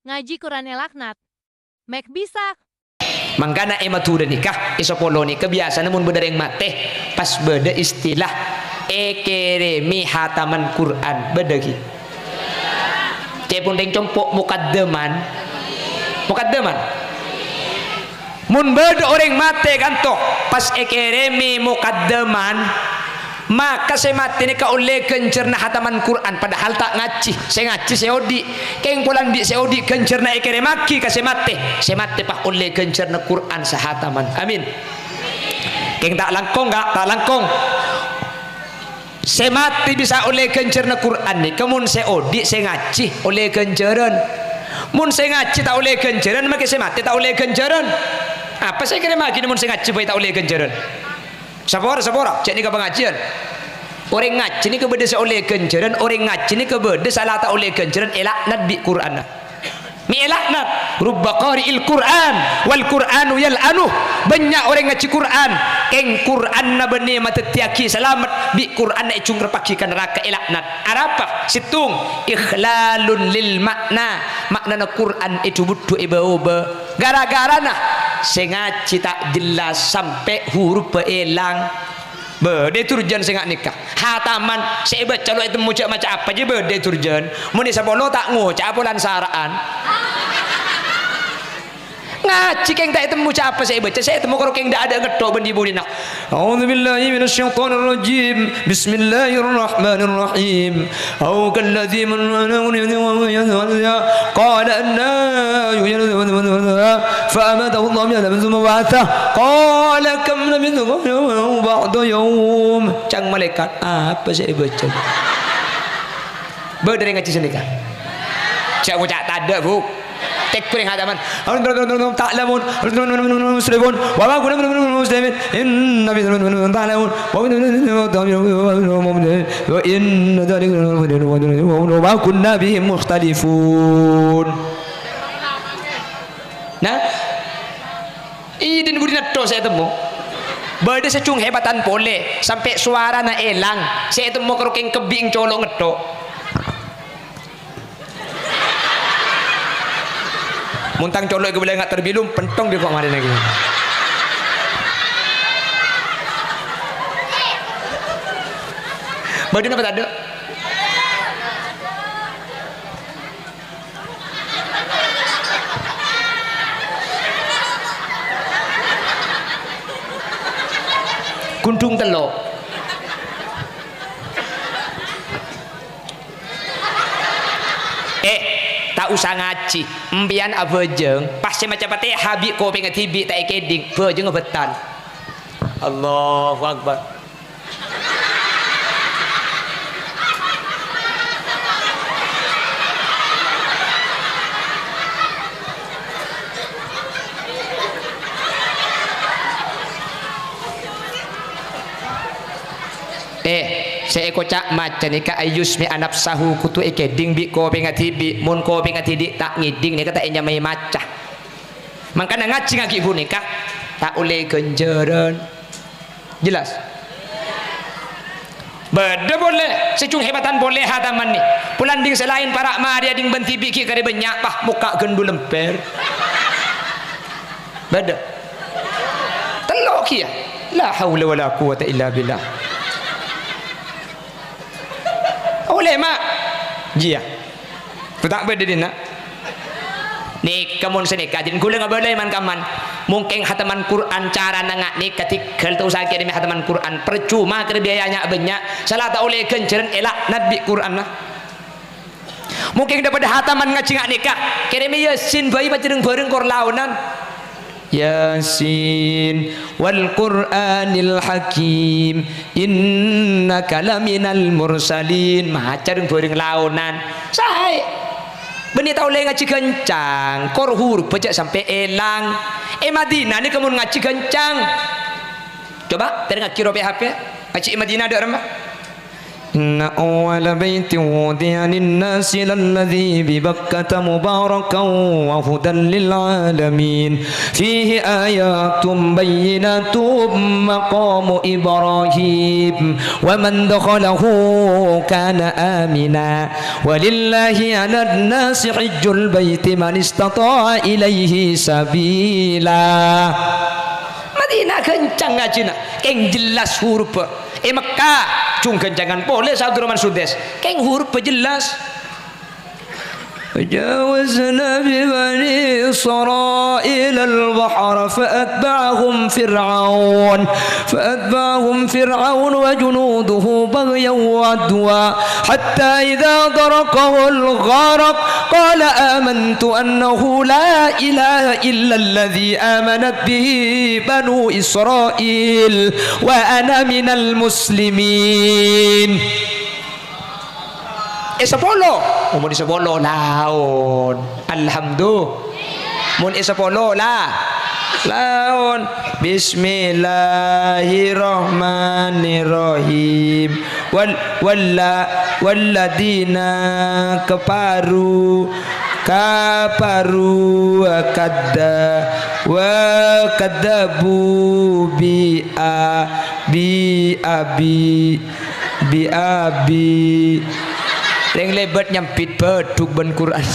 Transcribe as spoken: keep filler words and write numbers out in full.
Ngajhi Qur'an èlaknat. Mèk bisa. Mangkana è Madhurâ nèka, è Sapolo nèka biyasana mon bâdâ rèng matè, pas bâdâ istilah èkèrèmè hataman Qur'an. Bâdâ ghi? Ca'èpon rèng compo' mokaddaman. Mokaddaman. Mon bâdâ orèng matè kanto, pas èkèrèmè mokaddaman, maka sè matè nèka ollè ghânjhârânna hataman Qur'an, padahal ta' ngajhi. Sè ngajhi sè odi'. Kèng polana bi' sè odi' ghânjhârânna èkèrèmaghi ka sè matè. Sè matè pas ollè ghânjhârânna Qur'an sahataman. Amin. Kèng ta' langkong, Ka', ta' langkong. Sè matè bisa ollè ghânjhârânna Qur'an nèka mon sè odi' sè ngajhi ollè ghânjhârân. Mon sè ngajhi ta' ollè ghânjhârân, makè sè matè ta' ollè ghânjhârân. Apa sè èkèrèmaghi mon sè ngajhi bhâi ta' ollè ghânjhârân? Sapora, sapora, jhâ' nèka pangajhiyân. Orèng ngajhi nèka bâdâ sè ollè ghânjhârân, orèng ngajhi nèka bâdâ sè la ta' ollè ghânjhârân, èlaknat bi' Qur'anna. Mè' èlaknat. Rubba qari'il Qur'an, wal Qur'anu yal'anuh. Bânnya' orèng ngajhi Qur'an, kèng Qur'anna bânnè madhâddhiyâghi salamet, bi' Qur'anna èjhungrebbhâghi ka naraka, èlaknat. Arapa? Sèttong, ikhlalun lil ma'na. Ma'nana Qur'an èdhu-budhu èbâ-obâ. Gara-garana sè ngajhi ta' jelas sampè' hurubbhâ èlang. Bâdâ è Durjân sè nga' nèka. Hataman sè èbâca lo' ètemmo jhâ' maca apa jiyâ bâdâ è Durjân. Mon è Sapolo ta' ngoca'a polana sara'an. Ngajhi kèng ta' ètemmo jhâ' apa sè èbâca, sè ètemmo karo kèng dâ'-adâ' ngetto' bân dhi-budhina. A'udzubillahi minasyaitonirrajim. Bismillahirrahmanirrahim. أو كالذي من قال أنى يحيي الذي فأماته الله مئة عام ثم بعثه قال كم لبثت قال يوما أو بعض يوم. Ca'na malaèkat, apa sè èbâca? Bâdâ rèng ngajhi sanèka. Jhâ' ngoca' tadâ', Bu. Tèkko rèng hataman. Ta'lamun. Muslimun. Wa ma kunna muslimin. Inna fi ta'lamun. Wa inna dzalika wa ma kunna bihim mukhtalifun. Nah, è dhin budina tok sè ètemmo. Bâdâ sè cung hèbatan polè, sampè' sowarana èlang, sè ètemmo karo kèng kebbi' colo' ngetto'. Mon tang colo' èkabâlâi nga' terbilum, pentong dhi' ko' marèna ghi. Bâdâ napa tadâ'? Ghundhung tello'. Eh, ta' osa ngajhi. Empèyan abhâjâng, pas sè maca Fatihah bi' kopèngnga dhibi' ta' èkèdhing, bhâjângnga bhâtan. Allahu Akbar. Eh, sè èkoca' maca nèka ayyusmi'a nafsahu, kodhu èkèdhing bi' kopèngnga dhibi'. Mon kopèngnga dhibi' ta' ngèdhing nèka ta' ènyamaè maca. Mangkana ngajhi ngaghi' ghunèka ta' ollè ghânjhârân. Jelas? Bâdâ polè sè cung hèbatan polè hataman nè. Polana dhing sè laèn para' marèya dhing bân dhibi' ghi' karè bânnya', pas mokka' ghându lèmbâr. Bâdâ. Tello' kèya. La haula wala quwwata illa billah. Ollè, Ma'. Jiyâ. Bhâ ta' bâdâ dinna'. Nèka mon sanèka, jhâ' ghulâ ngabâlâi man-kamman. Mon kèng hataman Qur'an carana nga' nèka, tèghâl ta' osa kèrèmè hataman Qur'an. Parcoma karè biayana bânnya'. Sala ta' ollè ghânjhârân èlaknat bi' Qur'anna. Mon kèng dâ-padâ hataman ngajhi nga' nèka, kèrèmè Yasin bhâi pas reng-bhâreng kor laonan. Yasin wal Qur'anil Hakim, innaka laminal mursalin. Maca reng-bhâreng laonan. Saè. Bânnè ta' ollè ngajhi ghâncang, kor hurubbhâ jhâ' sampè' èlang. È Madinah nèka mon ngajhi ghâncang. Coba, tèrèngaghi ro P H P. Ngajhi è Madinah dâ' remma. إن أول بيت وضع للناس للذي ببكة مباركا وهدى للعالمين فيه آيات بينات مقام إبراهيم ومن دخله كان آمنا ولله على الناس حج البيت من استطاع إليه سبيلا. Madinah ghâncang ngajhina, kèng jellas hurubbhâ. È Mekkah, jhung ghâncangan polè Saduroman Sudes. Kèng hurubbhâ jellas. وجاوزنا ببني إسرائيل البحر فأتبعهم فرعون، فأتبعهم فرعون وجنوده بغيا وعدوا، حتى إذا أدركه الغرق قال آمنت أنه لا إله إلا الذي آمنت به بنو إسرائيل وأنا من المسلمين. È sapolo. Oh, mon è sapolo, laon. Alhamdulillah. Mon è sapolo, la-, laon. Bismillahirrahmanirrahim. Wal-, walla-, walladzina kafaru, kafaru wa kadza-, wa kadzabu bi a-, bi abi-, bi abi-, rèng lèbât nyambit bâdhuk bân Qur'an.